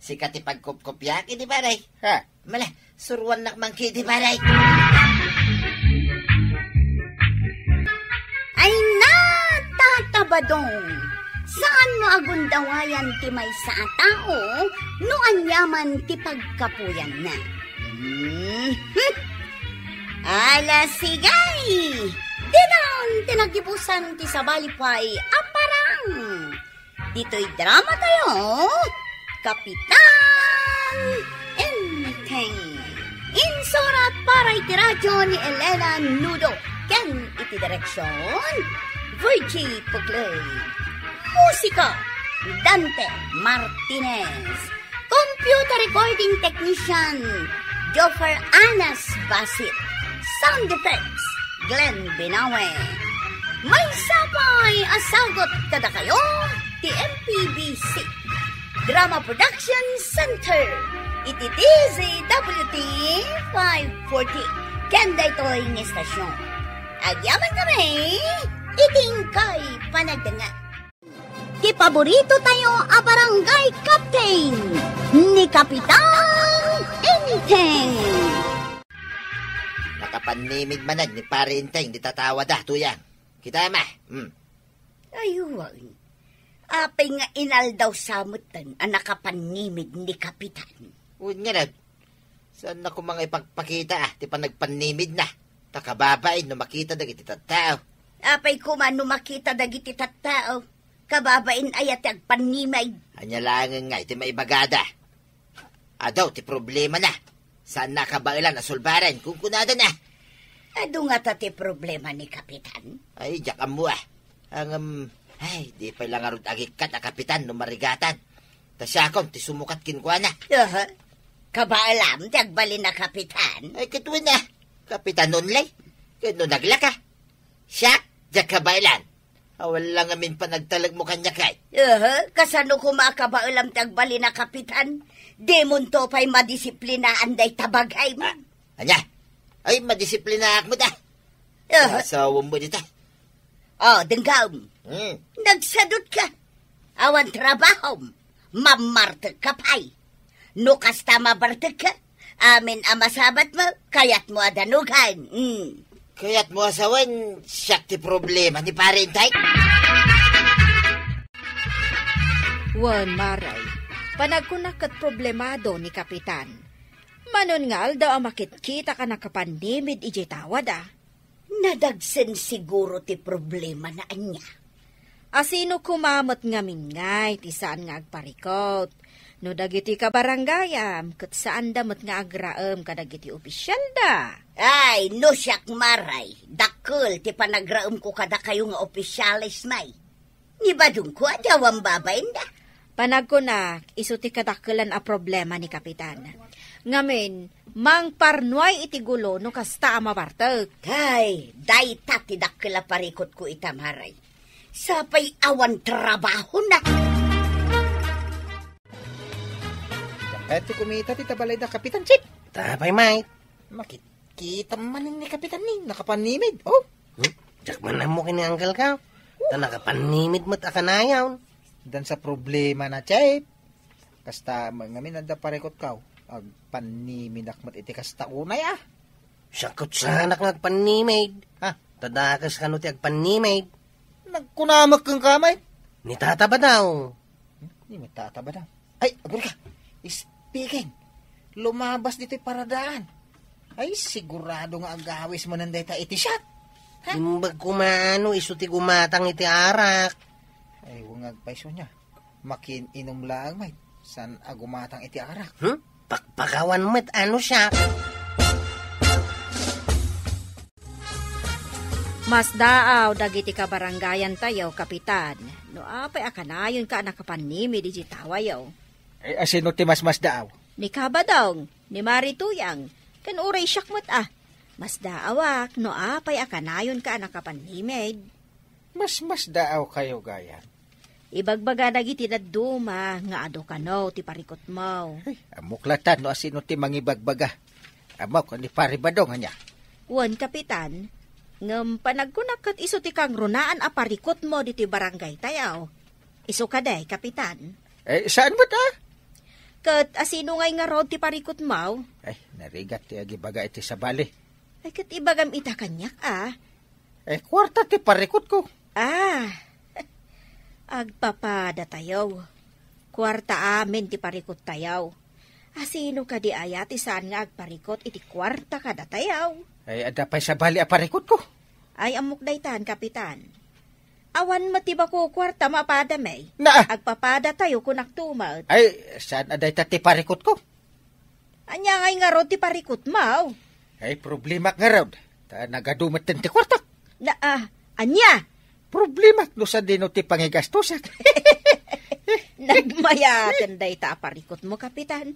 Sika ti pagkupkupiak idi, pare. Ha? Mala, suruannak man kidi, pare. Ay na, Tata Badong! Saan no agundawayan ti maysa a tao no aniaman ti pagkapuyanna? Mhm. Ala, sige! Dinan ti nagibusan ti sabali pay a parang! Ditoy drama tayo, Kapitan Enteng. Insurat para iti radyo ni Elena Nudo ken iti direksyon, Virgie Puclay. Musika, Dante Martinez. Computer recording technician, Joffer Anas Basit. Sound effects, Glenn Binawe. Maysa pay a sagut kadakayo ti M P B C Drama Production Center iti D Z W T five forty ken daytoy nga istasyon. Agyaman kami iti inkay panagdengngeg. Ti paborito tayo a barangay captain, ni Kapitan Enteng. Nakapannimid manen ni Pare Enteng di tatawada, tuyang. Kita, ma. Hmm. Ay, wen. Apay nga inaldaw sa metten a nakapannimid ni Kapitan? Wen ngarud. Saanna koma nga ipagpakita, ah, ti panagpannimidna. Ta kababain no makita dagiti tattao. Apay koma no makita dagiti tattao? Kababain aya ti agpannimid? Ania laengen nga iti maibagada? Adu ti problemana. Saanna a kabaelan a sulbaren, kunkunadana. Adu ngata ti problema ni Kapitan? Ay, diak ammo, ah. Ngem, ay, di pay la ngarud agikkat a Kapitan no marigatan. Ta siakon ti sumukat kenkuana. Aha. Kabaelam ti agbalin a Kapitan? Ay, ket wen a. Kapitan only. Ket no naglaka, siak, diak kabaelan. Awan la ngamin panagtalekmo kaniak, ay. Aha, kasano koma a kabaelam ti agbalin a Kapitan? Dimonto pay madisiplinaan dayta bagaymo. Ah, ania? Ay, madisiplinaak met, ah. Ah. Asawam ba dita? Oh, denggam. Hmm. Nagsadutka. Awan trabahom. Mammartekka pay. No kasta mabartekka, amin a masabatmo, kayatmo a danugan. Hmm. Kayatmo a sawen, siak ti problema ni Pare Intay? Wen, Mare, panagkunak ket problemado ni Kapitan. Manon nga aldaw a makitkita ka nakapannimid idiay tawada. Nadagsen siguro ti problema na ania. Asino koma met ngamin ngay ti saan nga agparikut? No dagiti kabarangayam, ket saanda met nga agraem kadagiti opisyalda. Ay, no siak, Mare, dakkel ti panagraemko kadakayo nga opisyales, may. Nibadongko a ti awan babainda. Panagkunak, isu ti kadakkelan a problema ni Kapitan. Ngamin, mangparnuay iti gulo no kasta a mabartek. Ay, dayta ti dakkel a parikutko ita, Mare. Sapay awan trabahona. Diak kayat ti kumita ti tabalay da Kapitan Chip. Tapay, Mike. Makit-, kita manen ni Kapitan ni, nakapannimid, oh. Hmm? Diak man ammo ken ni Uncle ka. Ta nakapannimid met a kanayon. Dansa problema na, Chip. Kasta, ma-, ngamin adda parikutko. Agpannimidak met iti kasta unay, ah. Siak ket saanak nga agpannimid. Ha? Ta dakes kano ti agpannimid. Nagkunamek kenka, Mike. Ni Tata Badong. Hmm? Ni Tata Badong. Ay, agurika. Speaking. Lumabas ditoy paradaan. Ay, sigurado nga agawis manen dayta iti shot. Ha? Imbag koma no isu ti gumatang iti arak. Ay, wen nga agpayso niya. Makin-inom laeng, Mike. Saan a gumatang iti arak? Hmm? Pakpakawan met ano siya. Masdaaw dagiti kabarangayan tayo, Kapitan. No apay a kanayonka a nakapannimid iti tawayo? Ay, asino ti masmasdaaw? Ni Kabadong, ni Mari Tuyang, ken uray siak met a. Masdaawak no apay a kanayonka a nakapannimid. Masmasdaaw kayo, gayam. Ibagbaga dagiti dadduma nga adu kano ti parikutmo. Ay, ammok latta no asino ti mangibagbaga. Ammok ni Pari Badong ania. Wen, Kapitan, ngem panagkunak ket isu ti kangrunaan a parikutmo ditoy barangay tayo. Isu kadi, Kapitan? Eh, saan met a? Ket asino ngay ngarud ti parikutmo? Ay, narigat ti agibaga iti sabali. Ay, ket ibagam ita kaniak a. Eh, kuarta ti parikutko. Ah, agpapada tayo. Kuarta amin ti parikut tayo. Asino kadi aya ti saan nga agparikut iti kuarta kada tayo? Ay, adda pay sabali a parikutko. Ay, ammok daytan, Kapitan. Awan met ti bako kuarta mapada, may. Na! Agpapada tayo, kunak tumet. Ay, saan a dayta ti parikutko? Ania ngay ngarud ti parikutmo? Ay, problemak ngarud. Ta nagadu metten ti kuartak. Na, ah, ania? Problemak no sadino ti pangigastosak. Nagmayaten dayta a parikutmo, Kapitan.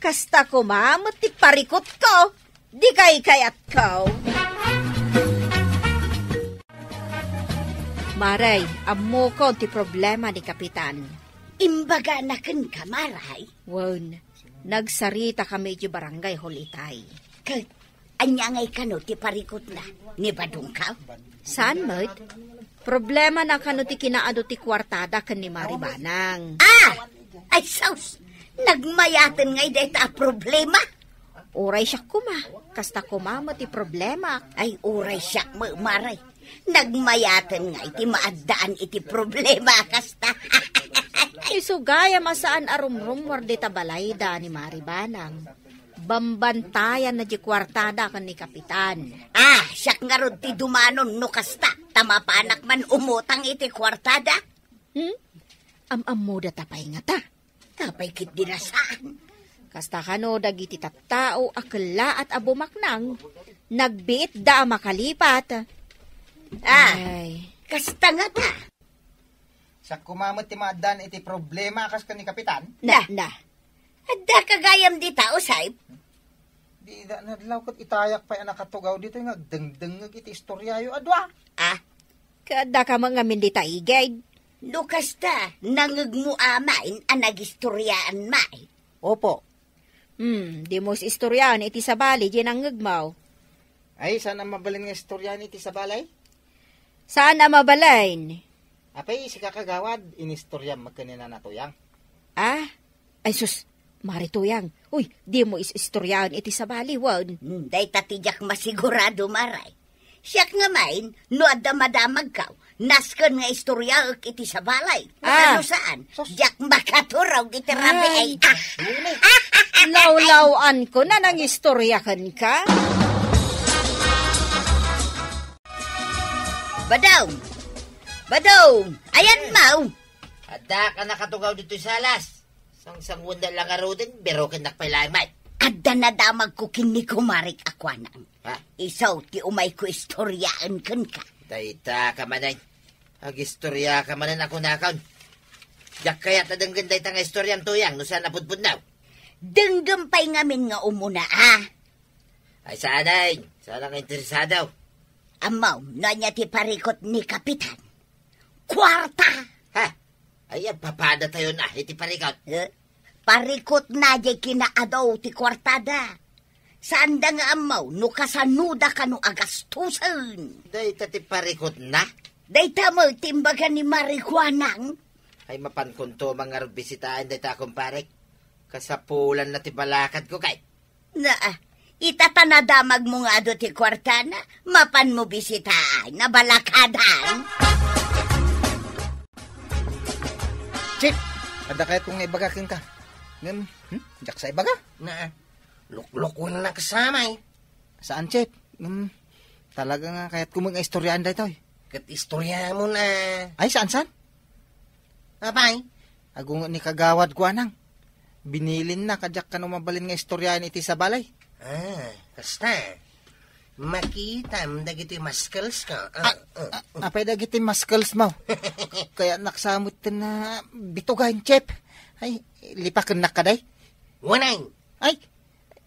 Kasta koma met ti parikutko. Di kay kayatko. Maray, ammokon ti problema ni Kapitan. Imbagana kenka, Maray? Wen, nagsarita kami iti barangay hall itay. Ket, ania ngay kano ti parikutna? Ni Badongka? Saan met? Problema na kano ti kinaadu ti kuartada ken ni Mari Banang. Ah! Ay, sus! Nagmayaten ngay dayta a problema? Uray siak koma, kasta koma met ti problema. Ay, uray siak met, Maray. Nagmayaten ngay ti maaddaan iti problema a kasta. Isu gayam a saan a rumrummuar dita balayda ni Mari Banang. Bambantayanna di kuartada ken ni Kapitan. Ah, siak ngarud ti dumanon no kasta, ta mapanak man umutang iti kuartada. Hmm? Am-ammoda ta pay ngata. Apay ket di na saan? Kasta kano dagiti tattao a kellaat a bumaknang, nagbiitda a makalipat. Ah, ay. Kasta ngata. Siak koma met ti maaddaan iti problema a kas ken ni Kapitan? Na, na. Adda ka gayam dita, Usay? Dida nadlaw ket itayak pay a nakatugaw ditoy nga agdengdengngeg iti istoriayo a dua. Ah? Kaadda ka met ngamin dita igid? No kasta, nangngegmo amin a nagistoriaan met. Opo. Hmm, dimo istoriaan iti sabali diay nangngegmo. Ay, saan a mabalin nga istoryaen iti sabali? Saan a mabalin? Apay, sika kagawad, inistoriam met ken ni Nana Tuyang. Ah? Ay sus, Mari Tuyang, uy, dimo is-istoryaen iti sabali, wen? Hmm, dayta ti diak masigurado, Mari. Siak ngamin, no adda madamagko, nasken nga istoryaek iti sabali. Ah. Kano saan? Sus. Diak makaturog iti rabii. Ay. Ah. Lawlaw-anko na nangistorya kenka? Badong! Badong! Ayanmo! Adda ka nakatugaw ditoy salas. Sangsanguenda la ngaruden, birokennak pay laeng met. Adda nadamagko ken ni kumarik a kuanang. Ha? Isu ti umayko istoryaen kenka. Dayta ka manen. Agistorya ka manen a kunakon. Diak kayat a denggen dayta nga istoriam, Tuyang, no saan a pudpudno. Denggem pay ngamin nga umuna, a. Ay, saan, ay. Saan nga interesado? Ammom, no ania ti parikut ni Kapitan? Kuarta! Ha? Ay, agpapadatayon a iti parikut. Eh? Parikutna diay kinaadu ti kuartada. Saanda nga ammo no kasanoda kano agastosen. Dayta ti parikutna? Dayta met ti imbaga ni Mari Kuanang. Ay, mapankonto man ngarud bisitaen dayta a kumparek. Kasapulanna ti balakadko kay. Na, ita ta nadamagmo nga adu ti kuartana, mapanmo bisitaen, nabalakadan. Chief, adda kayatko nga ibaga kenka. Ngem, hmm? Diak sa ibaga? Na, luklukuennak sa may. Saan, Chief? Ngem, talaga nga kayatko met nga istoryaen daytoy. Ket istoryaem, a. Ay, saan, saan? Apay? Agunget ni Kagawad Kuanang. Binilinna, kadiak kano mabalin nga istoryaen iti sabali. Ah, kasta. Makitam dagiti muscles ka. Ah, Ah, ah, ah. Apay dagiti muscles mo? Kayatnak sa metten a bitugaen, Chief. Ay, lipakennak kadi? Wanay. Ay,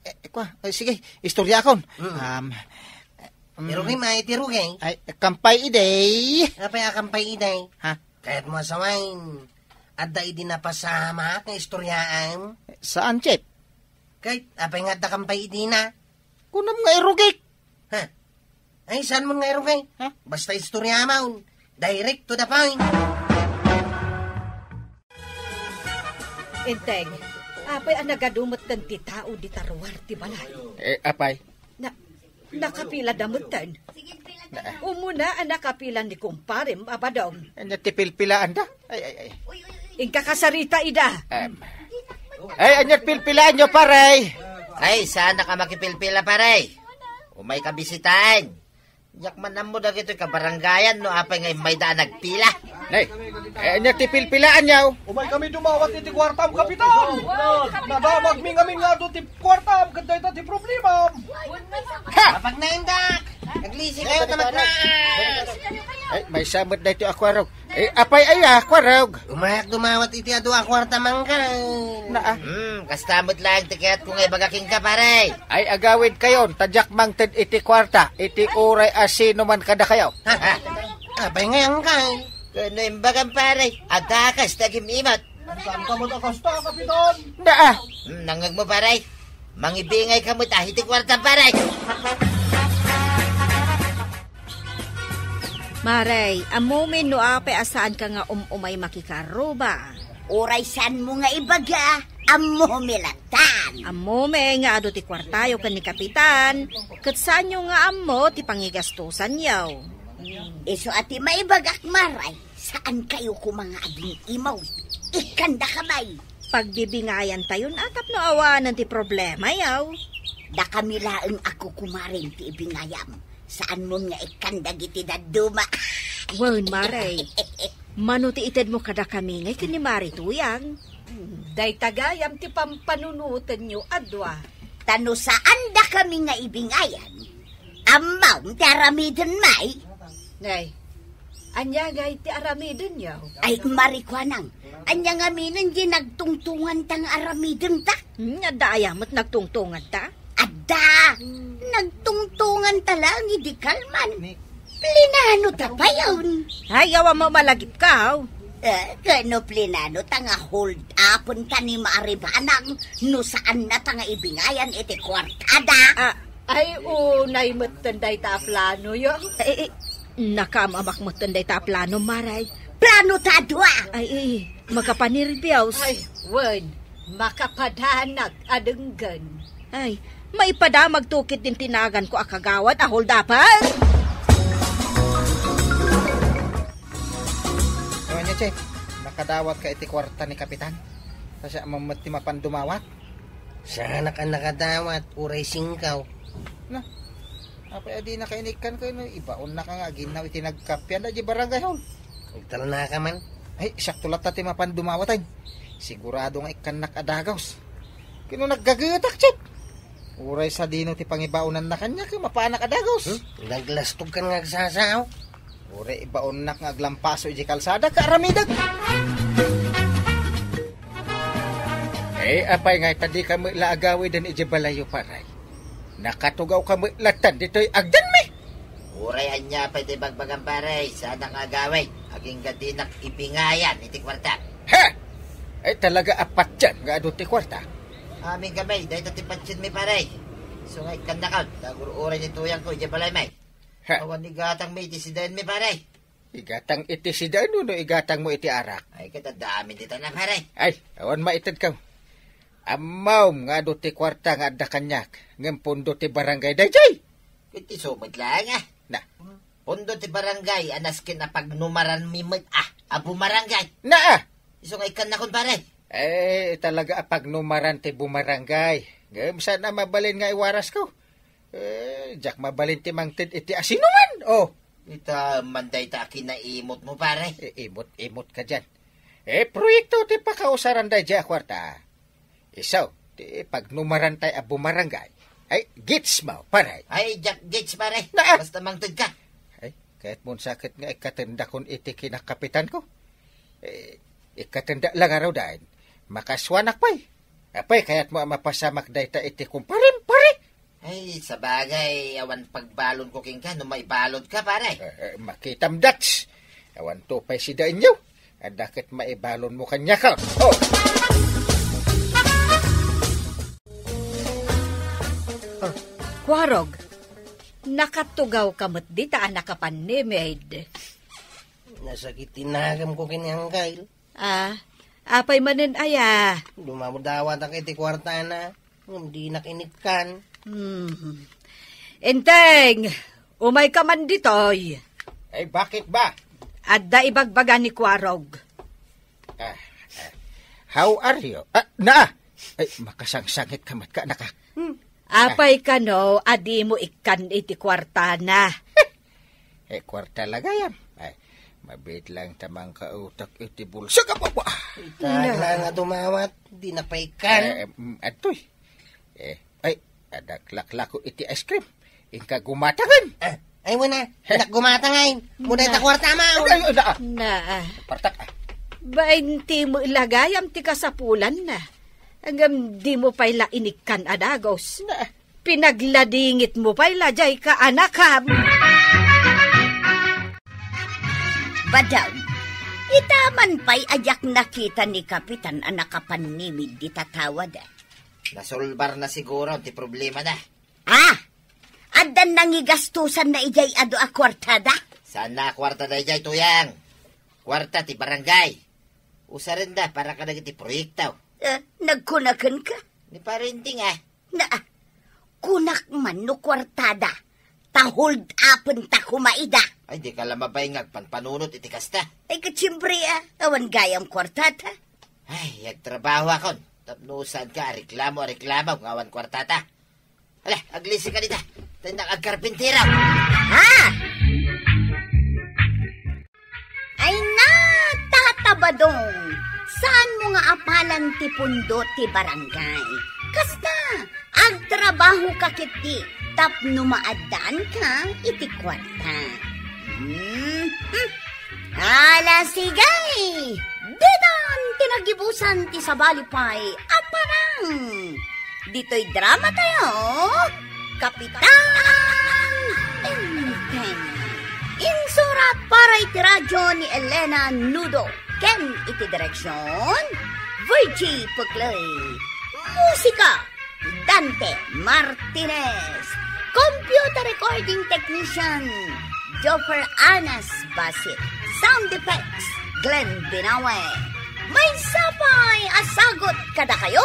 eh, kua, eh, sige, istoryaakon. Mm. Um, mm, Ti Rugi, may ti Rugi. Ay, kampay idi. Apay a kampay idi? Ha? Kayatmo a sawen, adda idi napasamak nga istoryaem? Saan, Chief? Ket apay nga adda kampay idina? Kunam nga irugik. Ha? Ay, saan mo nga irugik? Ha? Basta istoryaem. Direct to the point. Enteng, apay a nagadu metten ti tao dita ruar ti balay? Eh, apay? Na, nakapila da metten. Umuna a nakapila ni kumparem a Badong. Ania ti pilpilaanda? Ay, ay, ay. Inka kasarita ida. Em. Ay, ania ti pilpilaanyo, pare? Ay, saanak a makipilpila, pare. Umay ka bisitaen. Diak man ammo dagitoy kabarangayan no apay nga immayda a nagpila. Nay, eh, ania ti pilpilaanyo? Umay kami dumawat iti kuartam, Kapitan. Nadamagmi ngamin nga adu ti kuartam, ket dayta ti problemam. Ha! Apagnaendak! Naglisi kayo, tamatnaan! Ay, maysa met daytoy a kuarog. Eh, apay aya, kuarog? Umayak dumawat iti adu a kuarta mangkal. Naa. Hmm, kasta met laeng ti kayatko nga ibaga kenka, pare. Ay, agawidkayon, ta diak mangted iti kuarta, iti uray a sino man kadakayo. Ha? Apay nga angkal? Kano imbagam, pare? Adda kas dagim imat. Saan ka mo ta kasta, Kapitan? Daa! Hmm, nangag mo, pare. Mangibingay ka mo ta, iti kuarta, pare. Mare, ammomi no apay a saan ka nga um-umay makikarruba. Uray saan mo nga ibaga, ammomi lattan. Ammomi nga adu ti kuartayo ken ni Kapitan, ket saanyo nga ammo ti pangigastosanyo. Isu a ti maibagak, Mare. Saan kayo koma nga agin-imaw? Ikkanda ka bay. Pagbibingayantayon a tapno awanen ti problema, yaw. Dakami laeng a kukumarem ti ibingayam. Saan mon nga ikkan dagiti dadduma? Wen, Mare. Mano ti itedmo kadakami ngay ken ni Mare Tuyang? Dayta gayam ti pampanunotenyo a dua. Ta no saan dakami nga ibingayan, ammom ti aramiden, may? Nay, ania ngay ti aramidenyo? Ay, Mare Kuanang, ania ngaminen ti nagtungtunganta nga aramidenta? Hmm, adda aya met nagtungtunganta? Adda! Hmm. Nagtungtunganta laeng idi kalman. Plinano ta payon. Ay, awan mo malagip ka, oh. Eh, kano plinano ta nga hold upenta ni Mare Banang no saan na ta nga ibingayan iti kuartada? Ah, Ay, unay metten dayta a planoyo. Ay, ay, nakaam-amak metten dayta a plano, Maray. Plano ta a dua! Ay, ay, makapanirbios. Ay, wen, makapadanag a denggen. Ay, maipadamag tukit din tinaganko a kagawad a hold-upper. Ano niya, Che? Nakadawat ka iti kwarta ni Kapitan? Kasi amang met ti mapan dumawat? Saanak a nakadawat, uray singkaw. Na, apay a dina ka inikkan ken ibaonnak nga aginnaw iti nagkapian da di barangay hall? Agtalnaka man. Ay, siakto latta ti mapan dumawat, ay. Sigurado nga ikkannak a dagaws. Ken no naggagetak, Chip. Uray sadino ti pangibaonanna kaniak, mapanak a dagaws. Hmm? Naglastog kan nga agsasao. Uray ibaonnak nga aglampaso iti kalsada, kaaramidek. Eh, apay nga ita di ka met la agawiden iti balayyo, paray? Nakatugaw ka met lattan ditoy agdanmi. Uray ania pay ti bagbagam, paray, saanak nga agawid. Agingga dinak ibingayan iti kuarta. Ha! Ay, talaga a patien nga adu ti kuarta. Amin kami, dayta ti patienmi, paray. Isu nga ikkannakon, ta agur-uray ni tuyangko iti balaymi. Ha? Awan igatangmi iti sidaenmi, paray. Igatang iti sidaen wenno igatangmo iti arak? Ay, ket adda amin dita na, pare. Ay, awan maited ka. Ammom nga adu ti kuarta nga adda kaniak, ngem pundo ti barangay daydiay. Ket isu met laeng, a. Na. Pundo ti barangay a nasken a pagnumaranmi met, a, a bumarangay. Na, a. Isu nga ikkannakon, pare. Eh, talaga a pagnumaran ti bumarangay. Ngem saan a mabalin nga iwarasko? Eh, diak mabalin ti mangted iti asinoman. Oh. Ita man dayta a kinaimotmo, pare. Eh, imot-imot ka diyan. Eh, proyekto ti pakausaran daydiay a kuarta. Isu, ti pagnumaran tay a bumarangay. Ay, gets mo, pare. Ay, diak gets, pare. Naa. Basta mangted ka. Ay, kayatmon saket nga ikkatendakon iti kinakapitanko. Eh, ikkatenda la ngaruden. Makasuanak pay. Apay, kayatmo a mapasamak dayta iti kumparem, pare? Ay, sabagay, awan pagbalonko kenka no maibalonka, pare. Eh, eh, makitam dats. Awan to pay sidaenyo. Adda ket maibalonmo kaniak. Oh. Oh, Kuarog, nakatugaw ka met dita a nakapanimid. Nasakit ti nagamko ken ni Angkay. Ah, apay manen aya? Dumawdawatak iti kuartana, ngem dinak inikkan. Hmm. Enteng, umayka man ditoy. Ay, bakit ba? Adda ibagbaga ni Kuarog. Ah, ah. How are you? Ah, naa! Ay, makasangsangit ka met ka, naka. Hmm. Apay kano a dimo ikkan iti kuartana? Eh, kuarta la gayam. Ay, mabiit laeng ta mangkautak iti bulsa. Ita nga dumawat, di na pay ikkan. Eh, mm, adtoy. Eh, ay, adda laklako iti ice cream. Inka gumatangan. Ah, ay mo na, inak gumatangay. Muna ita kuarta mo. Ay, ay, ay, ah. Na. Partak, ah. Bainti mo ilagayam ti kasapulan na. Ngem dimo pay la inikkan a dagos. Na. Pinagladingit mo pay la jay kaanakam. Badam, ita man pay a diak nakita ni Kapitan a nakapanimid di tatawada. Nasolbar na siguro ti problema na. Ah! Addan nangigastusan na ijay adu a kuartada? Saan na a kuarta dayjay, Tuyang? Kuarta ti barangay. Usarenda para kadagiti proyekto. Eh, nagkunaken ka? Ni Parinting, ah. Na, kunak man no kuartada, ta hold upen ta kumaida. Ay, di ka la mabay nga agpanpanunot iti kasta. Ay, ket siempre, ah, awan gayam kuartata. Ay, agtrabaho akon. Tapno saan ka, areklamo, areklamo, nga awan kuartata. Ala, aglisi ka dita. Tendang agkarpintero. Ha? Ay na, Tata Badong, saan mo nga apalan ti pundo ti barangay? Kasta, agtrabaho ka ketdi tapno maaddaan ka iti kuarta. Hmm, hmm. Ala, sige! Ditan ti nagibusan ti sabali pay a parang. Ditoy drama tayo, Kapitan Enteng. Insurat para iti radyo ni Elena Nudo ken iti direksyon, Virgie Puclay. Musika, Dante Martinez. Recording technician, Joffer Anas Basit. Sound effects, Glenn Binawe. Maysa pay a sagut kadakayo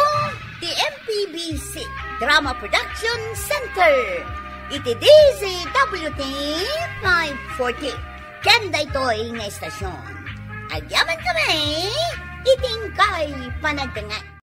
ti M P B C Drama Production Center iti D Z W T five forty. Ken daytoy nga istasyon, agyamankami iti inkay panagdengngeg.